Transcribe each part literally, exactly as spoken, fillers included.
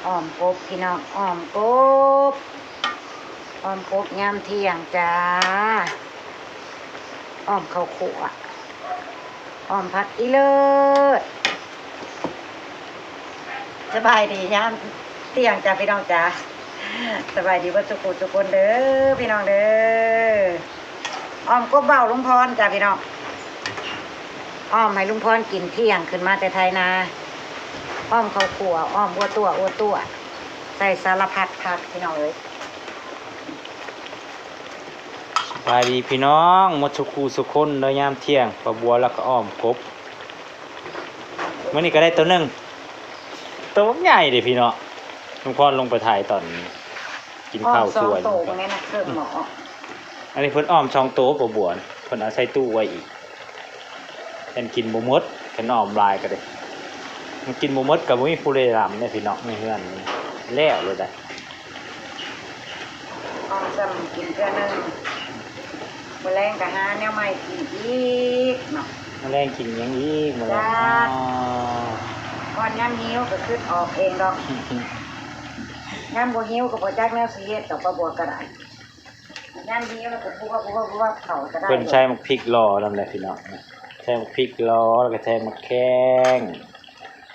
อ้อมกบพี่น้อง อ้อมกบ อ้อมกบยามเที่ยงจ้า อ้อมข้าวคั่ว อ้อมผักอีเลิศ สบายดียามเที่ยงจ้าพี่น้องจ้า สบายดีเบิดทุกผู้ทุกคนเด้อพี่น้องเด้อ อ้อมกบเบ้าลุงพรจ้าพี่น้อง อ้อมให้ลุงพรกินเที่ยงขึ้นมาแต่ไถนา อ้อมข้าวคั่ว อ้อมอัวตั้ว อัวตั้ว ใส่สารพัดผักพี่น้องเอ้ย สบายดีพี่น้อง หมดสุขูสุคนเด้อยามเที่ยง ป้าบัวแล้วก็อ้อมกบ มื้อนี้ก็ได้ตัวหนึ่ง ตัวใหญ่เด้พี่น้อง ลุงพรลงไปถ่ายตอนกินข้าว อ้อมสอง ถ้วย ตัว แม่นะ เครื่องหมอ อันนี้เพิ่นอ้อมสองตัว ป้าบัว เพิ่นเอาใส่ตู้ไว้อีก คันกินบ่หมด คันอ้อมหลายก็ได้ มันกินบ่หมดก็บ่มีผู้ใดลำเด้พี่น้อง ในเฮือนนี่ แล้วเลยได้ อ้อมซ้ำกินเทื่อหนึ่ง มื้อแลงก็หาแนวใหม่กินอีกเนาะ มื้อแลงกินหยังอีกมื้อแลง จ้า อ๋อ ก่อนยามหิวก็คิดออกเองดอก ยามบ่หิวก็บ่จักแนวสิเฮ็ดดอก ป้าบัวก็ได้ ยามหิวแล้วก็บวบ บวบ บวบ เข้าก็ได้ เพิ่นใส่หมากพริกลอนำแหละพี่น้อง ใส่หมากพริกลอ แล้วก็ใส่หมากแข้ง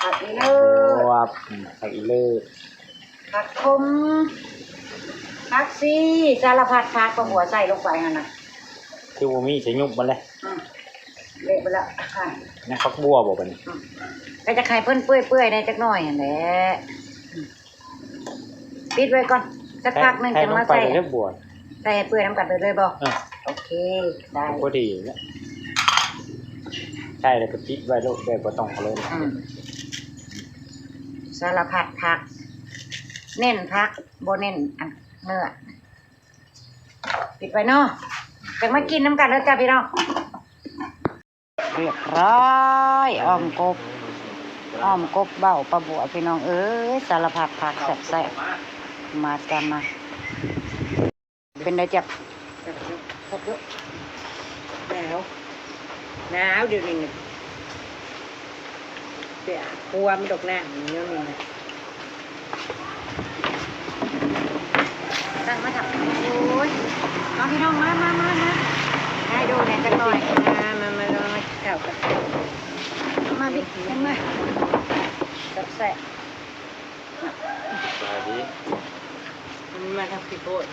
ผักอีเลิศ บวบ อืม ผักอีเลิศ ผักขม ผักชี สารพัดผัก ป้าบัวใส่ลงไปหั่นน่ะ คือบ่มี ใส่ยุบมันเลย อืม เละไปแล้ว อ่ะ นั่นผักบัวบ่บัดนี้ อืม ก็จะให้เพิ่นเปื่อยๆ ได้จักหน่อยหั่นแหละ อืม ปิดไว้ก่อน สักพักหนึ่ง ใส่ จั่งมา ใส่ลงไป ใส่ เลยบัว ใส่ให้เปื่อยนำกันไปเลยบ่ เออ โอเค ได้ พอดีแล้ว ใส่แล้วก็ปิดไว้โลด แบบบ่ต้องเอาเลย อืม สารพัดผัก เน้นผัก บ่เน้นอันเนื้อ ปิดไว้เนาะ จั่งมากินนำกันเด้อจ้าพี่น้อง เรียบร้อย อ้อมกบ อ้อมกบเบ้าป้าบัวพี่น้องเอ้ย สารพัดผักแซ่บๆ มาจ้ามา เป็นไดจ๊ะ หนาว หนาวเดี๋ยวนี้ เดี๋ยวครัวมันดอกน้ำอย่างเดียวนี่นะ ตั้งมาทำ โอ้ย เอาพี่น้องมา มา มา มา ให้ดูแหน่จักหน่อย มา มา มา มา มากินข้าวกัน มาพี่ มา แซ่บๆ สบายดี มันมาทางพี่โพด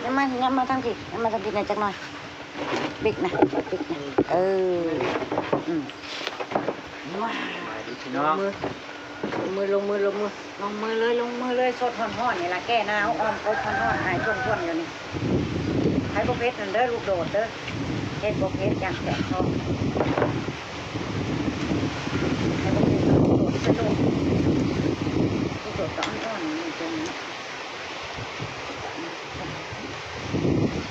ยังมา ยังมาทางพี่ ยังมาทางพี่แหน่จักหน่อย บิ๊กนะ บิ๊กนะ เออ อืม สบายดีพี่น้อง ลงมือ ลงมือ ลงมือ ลงมือ ลงมือเลย ลงมือเลย สดฮ้อนๆ นี่ล่ะ แก้หนาว อ้อมกบฮ้อนๆ หายท่วมๆ อยู่นี่ ใครบ่เผ็ดนั่นเด้อ ลูกโดดเด้อ เฮ็ดบ่เผ็ด ย่านแสบท้อง ใครบ่เผ็ด ลูกโดด ลูกโดดก็อ่อนๆ นี่จัง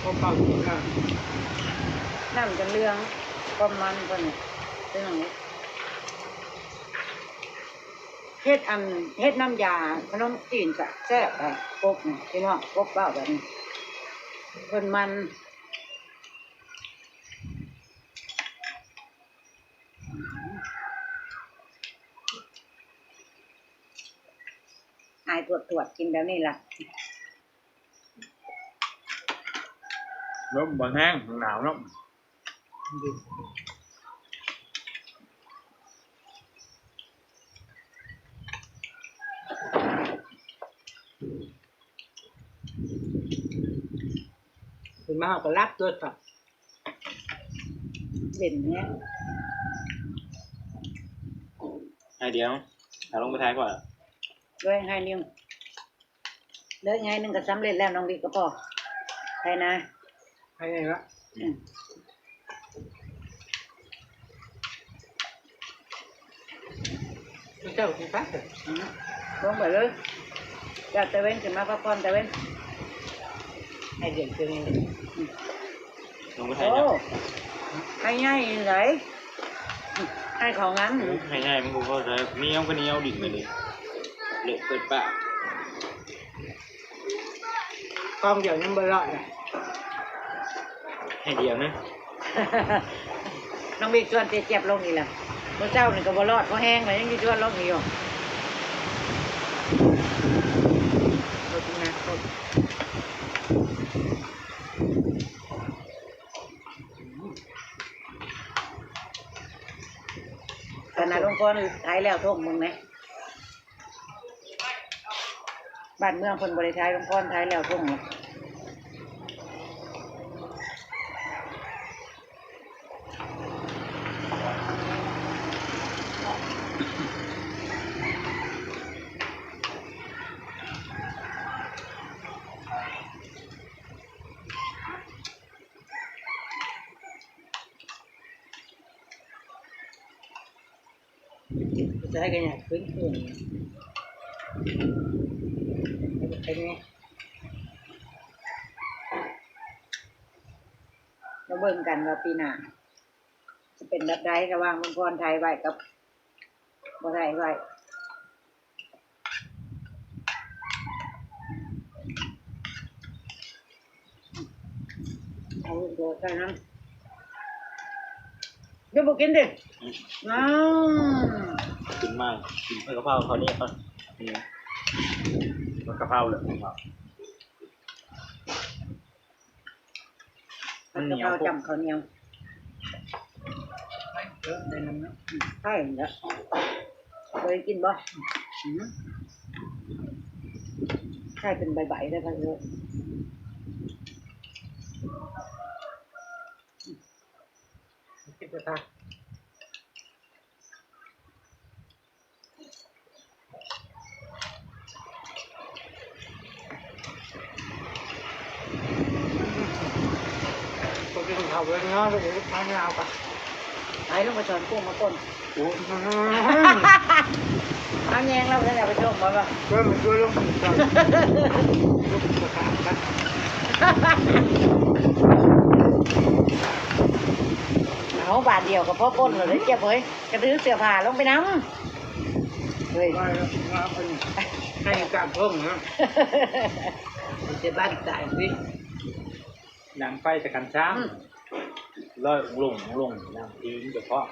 พอเป่ากินข้าว น้ำจะเหลือง ความมันเพิ่นนี่ เป็นหยัง เฮ็ดอัน เฮ็ดน้ำยาขนมจีนก็แซ่บอะ กบนี่พี่น้อง กบเบ้าแบบนี้ เพิ่นมัน หายปวดปวดกินแบบนี้ล่ะ ลมบ่แห้ง หนาวเนาะ ขึ้นมาเฮาก็หลับโทรศัพท์ เล่นเนี่ย ไอเดียว เอาลงไปถ่ายก่อน ด้วยไฮนิว เหลืออีกไฮหนึ่งก็สำเร็จแล้ว น้องบิ๊กก็พอ ไฮนา ไฮไงวะ อืม เจ้าสิไป อืม ลงไปเลย อยากตะเวนขึ้นมาพักผ่อนตะเวน ให้เด่นขึ้น ลงไปไทย โอ้ เนาะ ไฮใหญ่ไหน ไฮของงาม ไฮใหญ่มันก็พอใช้ นี่ยังก็นี่เอาดินไปเลย เลอะเกินปะ กองเดียวยังบ่รอดเลย ให้เดียวนะ น้องบิ๊กชวนเจ๊เจี๊ยบลงอีกแล้ว มื้อเช้านี่ก็บ่รอด เพราะแห้งแล้วยังสิชวนลงอีกอยู่ รถนะรถขนาดหลวงพ่อไทยแล้วท่งมึงไหม บ้านเมืองคนบริไทยหลวงพ่อไทยแล้วท่ง จะให้กันอย่างพื้นคืนเป็นไง มาเบิ่งกันว่าปีหน้า จะเป็นแบบใดระหว่างเมืองพรไทยไว้กับบ่ไทยไว้ เอาเดี๋ยวใส่น้ำเดี๋ยวบอกกินดิน้ำ กินมาก กินผัดกะเพราเขาเนี่ยเขาเนี่ยผัดกะเพราเลยครับ มันเหนียว ผัดกะเพราจำข้าวเหนียว เยอะเลยนะ ใช่เนี่ยเคยกินบ่อืมใช่เป็นใบๆได้ป่ะเยอะกินไปค่ะ ก็กินข้าวเลยเนาะ เดี๋ยวทานยาวปะ ไปลงไปสอนกุ้งมาก่อน โอ้ย เอาแยงเราแล้วไปชมมาก่อน ก็มันก็ลงไปก่อน เอาบาทเดียวก็พอปนเลยเจ็บเฮ้ย กระดื้อเสื้อผ้าลงไปนำ เฮ้ย มาแล้ว มาเป็น ให้กลับเพิ่งนะ มันจะบ้านตายสิ ดังไฟแต่กันช้าง อืม ลอยลงลงนางพิงเฉพาะ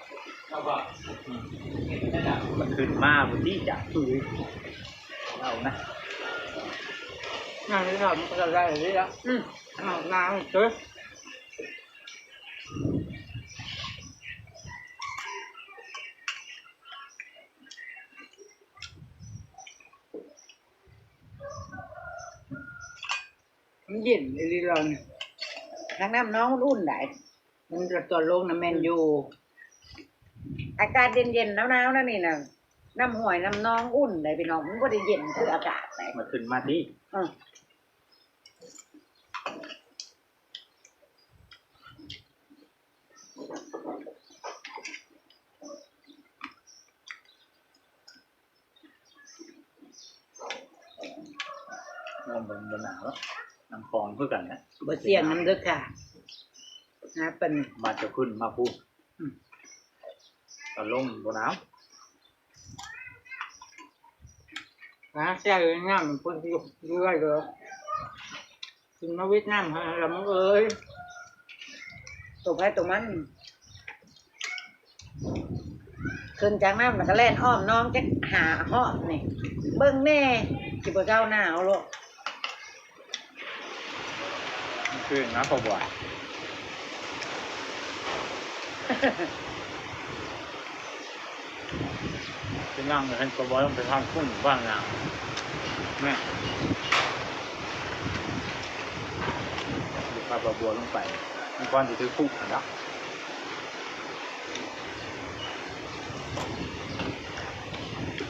อืม มันขึ้นมาบนที่จากคือเอานะ นั่งที่ทำก็ได้เลยละ อืม เอาน้ำเถอะ มันเย็นอีหลีหรอเนี่ย ทางน้ำหนองมันอุ่นได้ มันจะตอนลงนะแม่นอยู่ อากาศเย็นๆ หนาวๆ นั่นนี่นะ น้ำห้วยน้ำหนองอุ่นได้พี่น้อง มันบ่ได้เย็นคืออากาศได้ มาขึ้นมาที่ อืม น้ำมันบ่หนาวแล้ว น้ำคลองคือกันนะ บ่เสี่ยงน้ำเด้อค่ะ นะ เป็น บาดจะขึ้นมาพูด อืม ตอนลงบ่หนาว หาแซ่อยู่น้ำเพิ่นอยู่ อยู่ไว้เด้อ ขึ้นมาเวียดนามหาละมึงเอ้ย ตัวไผตัวมัน ขึ้นจากน้ำแล้วก็แล่นอ้อมหนองจักห้าฮอบนี่ เบิ่งแน่ สิบ่เซาหนาวโลด มันคือนะพ่อบัว ไปนั่งเห็นพ่อบัวต้องไปทางพุ่นบ้านนาง แม่ พาพ่อบัวลงไป มันก่อนสิถือคุกนะ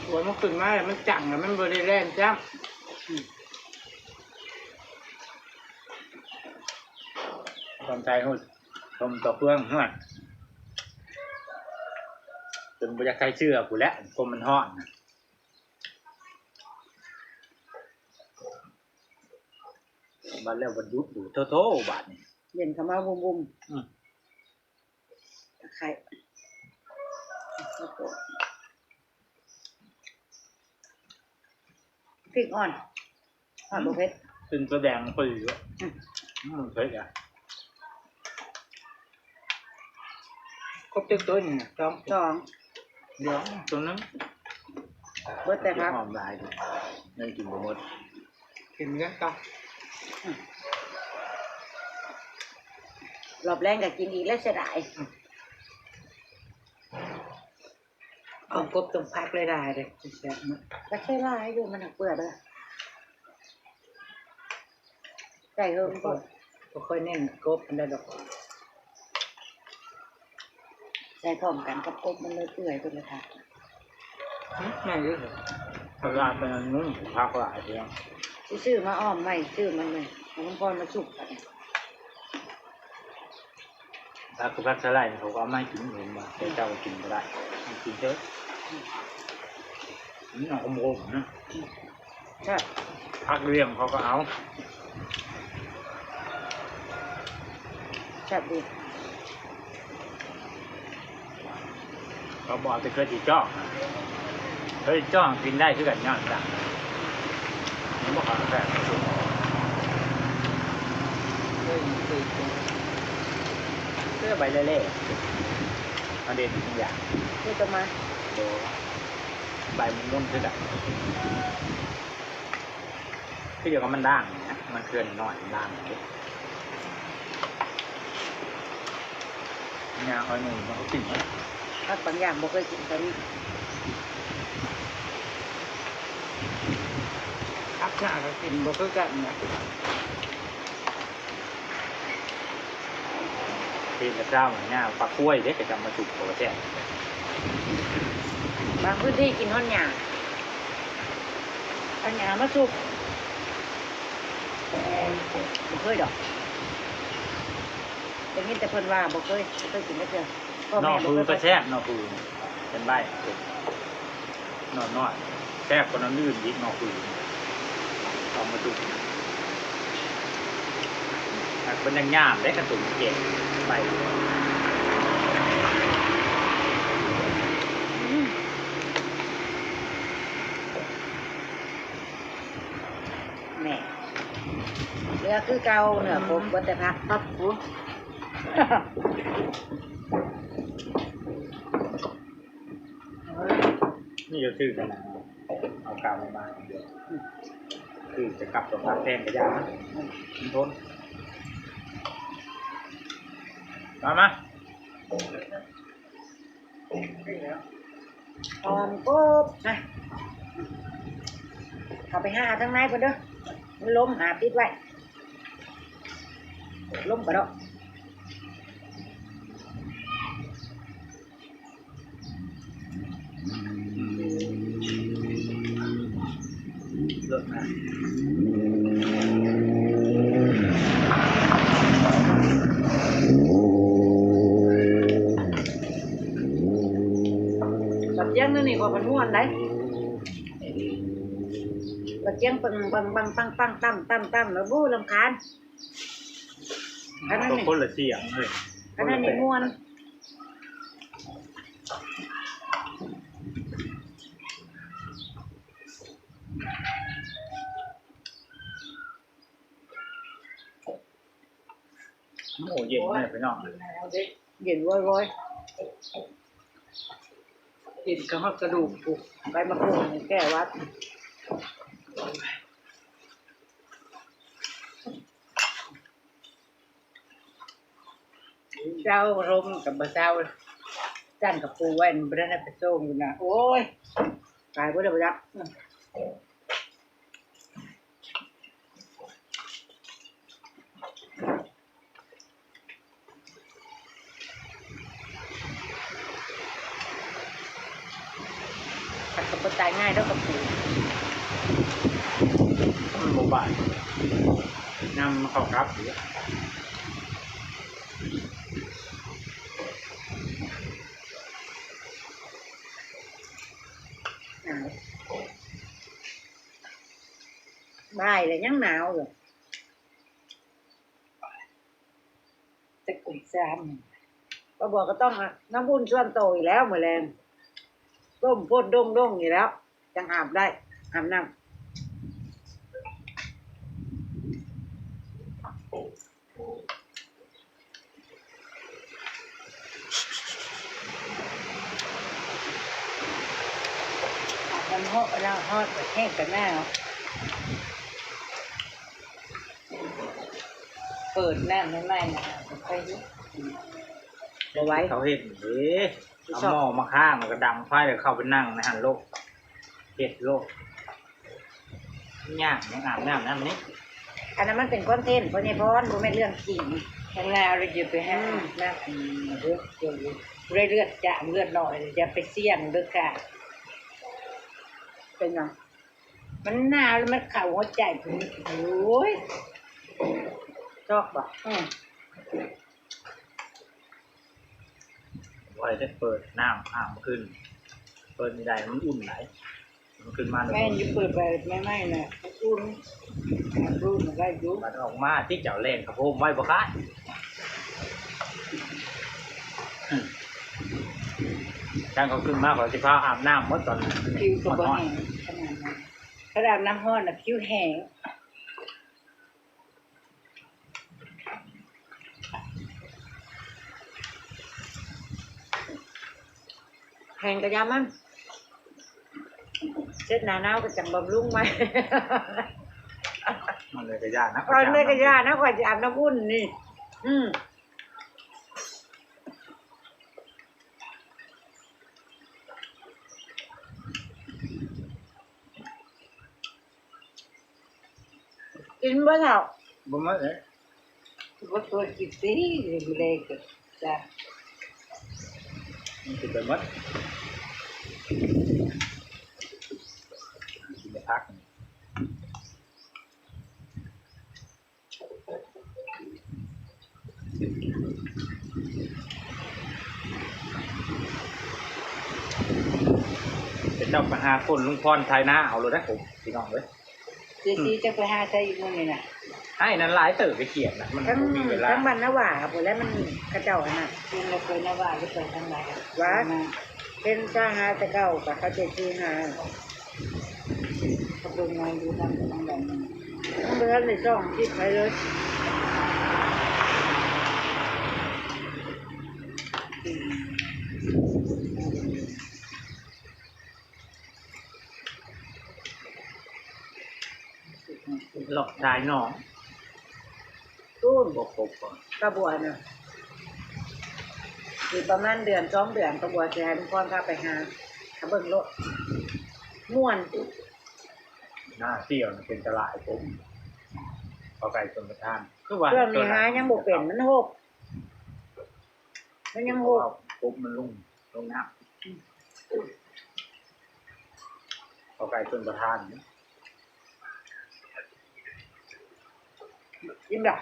โอ้ย มันขึ้นมาแล้วมันจังแล้วมันบ่ได้แล่นจ้ะ อืม ตอนใจหูชมต่อเฟืองฮะ จนบ่อยากใส่เสื้อกูแล้ว คนมันฮ้อนน่ะ บาดแล้วบาดยุบดูโทๆ บาดนี่ เย็นเข้ามาบุมๆ อืม ตะไคร้ พริกอ่อน อ่อนบ่เผ็ด เป็นตัวแดงพอดีเลย อืม อืม เผ็ดอ่ะ ครบจักตัวนี่นะ สอง สอง เดี๋ยว ตัวนึง เบิดแต่ผัก หอมหลาย ยังกินบ่หมด กินกันต่อ รอบแรกก็กินอีกแล้วเสียดาย เอากบต้มผักหลายๆเลย แซ่บเนาะ ก็ใช้หลายอยู่ มันหนักเปื่อยเลย ใส่เพิ่มก่อน บ่ค่อยเน้นกบปานใดดอก ใส่พร้อมกันกับกบมันเลยเปื่อยไปเลยค่ะ หึ นั่นอยู่เหรอ ผักหลายเป็นอันนู้น ผักหลายเดียว สิซื้อมาอ้อมใหม่ ซื้อมันเลย เอามันก่อนมาสุกกัน ผักคือผักสะไลด์ เขาก็เอามาให้กินเองว่า แต่เจ้าก็กินบ่ได้ มันกินเถอะ อืม มันเอาขมๆนะ ใช่ ผักเลี้ยงเขาก็เอา แซ่บดี เขาบอกจะเคยติดจ้อง เคยจ้องกินได้คือกันย้อนจ้ะ มันบ่ขอแซ่บ เฮ้ย มันคือ เสื้อใบเล่ๆ มันเด่นทุกอย่าง คือจะมา โด ใบมันม่วนคือกัน คือเดียวกับมันด่างนี่นะ มันเครือน้อยๆ มันด่างนี่ งาอ้อยหนึ่งมันก็กินนะ ผักบางอย่างบ่เคยกินตอนนี้ ผักหน้าก็กินบ่คือกันนะ ปีนกระเจ้าเหมือนเนี่ย ปลาคุ้ยเด้ กระจำมาสุกตัวแซ่บ บางพื้นที่กินฮอดหญ้า เอาหญ้ามาสุก บ่เคยดอก ได้ยินแต่เพิ่นว่า บ่เคย บ่เคยกินจักเทื่อ พ่อ หน่อ แม่บ่ ฟื เคย ก็แซ่บ หน่อฟื เป็นใบ หน่อน้อย แซ่บกว่าหน่ออื่นอีก หน่อฟื เอามาสุก ผักมันยังงามเด้ กระตุ้นเก่ง ใบ อืม แหม่ เหลือคือเก่า เนื้อครบ เบิดแต่ผัก ครับผม นี่ก็ซื้อกันนะ เอากาวมาบ้านเดียว คือจะกลับตัวผักแพงก็ยากนะ มันทน มามา หอมกบนะ เข้าไปหาทางในพุ่นเด้อ มันล้ม หาปิดไว้ ล้มกะดอก เลิศนะ บักเจียงนั่นนี่ก็มันม่วนได้ บักเจียงเปิงบังบังปังปังตั้มตั้มตั้มแล้วบู้รำคาญ อันนั้นนี่ คนละเสียงเลย อันนั้นนี่ม่วน โอ้ เย็นเลยพี่น้อง เย็นว้อยๆ กินกับฮอดกระดูก ใบมะกรูดนี่แก้หวัด เช้าลมกับบ่เช้า จั่นกับปูไว้ มันบ่ได้ไปส่งอยู่นะ โอ้ย ตายบ่ได้บ่จัก ผักกะบ่ตายง่ายดอกกะปู มันบ่บาด น้ำมันเข้ากับอยู่ หนาว บ่ายแล้วยังหนาวอยู่ แต่กลุ่มสาม ป้าบัวก็ต้องเอาน้ำอุ่นส่วนตัวอีกแล้ว มื้อแลง ต้มโพดด้งๆ อีกแล้ว จั่งอาบได้ อาบน้ำ อาบน้ำ เราฮอดประเทศกันแน่เนาะ เปิดน้ำใหม่ๆนะ ค่อยยุบ บ่ไหว เขาเห็นเด้ เอาหม้อมาข้างแล้วก็ดังไฟแล้วเข้าไปนั่งในหั่นโลด เฮ็ดโลด ยากหยัง อาบน้ำน้ำนี่ อันนั้นมันเป็นคอนเทนต์ พ่อใหญ่พร บ่แม่นเรื่องจริง ข้างหน้าเราอย่าไปห้าม อืม นะ อืม เด้อ เดี๋ยวเลือดจางเลือดน้อย อย่าไปเสี่ยงเด้อค่ะ เป็นหยัง มันหนาวแล้วมันเข้าหัวใจผม โอ้ย ชอบบ่ อืม บ่ได้เปิดน้ำข้างขึ้น เปิดไม่ได้ มันอุ่นหลาย มันขึ้นมาแล้ว แม่นอยู่ เปิดไปไม่ไหม้น่ะ มันอุ่น มันอุ่น มันได้อยู่ มันออกมาที่เจ้าแรงกระโพมไว้บ่คะ อืม จังเขาขึ้นมา เขาสิพาอาบน้ำหมดตอนนั้น ผิวก็บ่แห้งขนาดนั้น ถ้าอาบน้ำร้อนน่ะ ผิวแห้ง แห้งกะยามัน เช็ดหน้าหนาวก็จังบำรุงใหม่ มันเลยกะยานะ เอาเลยกะยานะ ข้อยสิอาบน้ำอุ่นนี่ อืม กินบ่เฒ่า บ่หมดเลย บ่ตัวกินสิ อยู่เลยก็จ้ะ มันสิไปหมด กินแต่ผัก เป็นเจ้าไปหาคนลุงพรไทยนาเอาเลยนะผม พี่น้องเอ้ย เจซีจะไปหาใช้อีกมื้อนี่น่ะ ให้นั้นหลายเติบไปเขียนน่ะ มัน ทั้ง บ่มีเวลา ทั้งบ้านนาหว่าพุ้นแหละ มันเขาเจ้าหั่นน่ะ เพิ่นละไปนาหว่าหรือไปทางใดอะ หว่า มา เป็นสร้างหาแต่เก่า ก็เขาเจซีหา เขาเบิ่งมาอยู่ทาง ทางใดนั่น มันบ่ทันได้ซ่องคลิปไผเลย อืม หลอกชายน้อง ตู้น บ่ครบบ่ ตาบัวน่ะ อีกประมาณเดือนสองเดือน ตาบัวสิให้ลุงพรพาไปหา หาเบิ่งโลด ม่วน หน้าเสี่ยวน่ะเป็นตลาดผม เขาไก่ชลประทาน คือว่า เครื่องนี่หายังบ่เป็น มันหก มันยังหก ผมมันลง ลงน้ำ เขาไก่ชลประทานเนี่ย กินดอก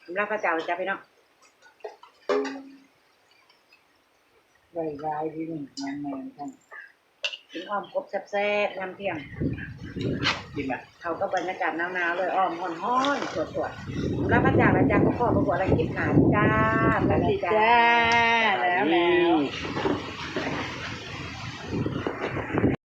สำหรับข้าวเจ้าจ้ะพี่น้อง ได้หลายที่นี่ มันแม่นกัน กินอ้อมกบแซ่บๆ ยามเที่ยง กินไหม เข้ากับบรรยากาศหนาวๆ เลย อ้อมฮ้อนๆ สวดๆ แล้วพระจากแล้วจ้า ก็ขอประกวดและคลิปหน้าจ้า สวัสดีจ้า แล้วแล้ว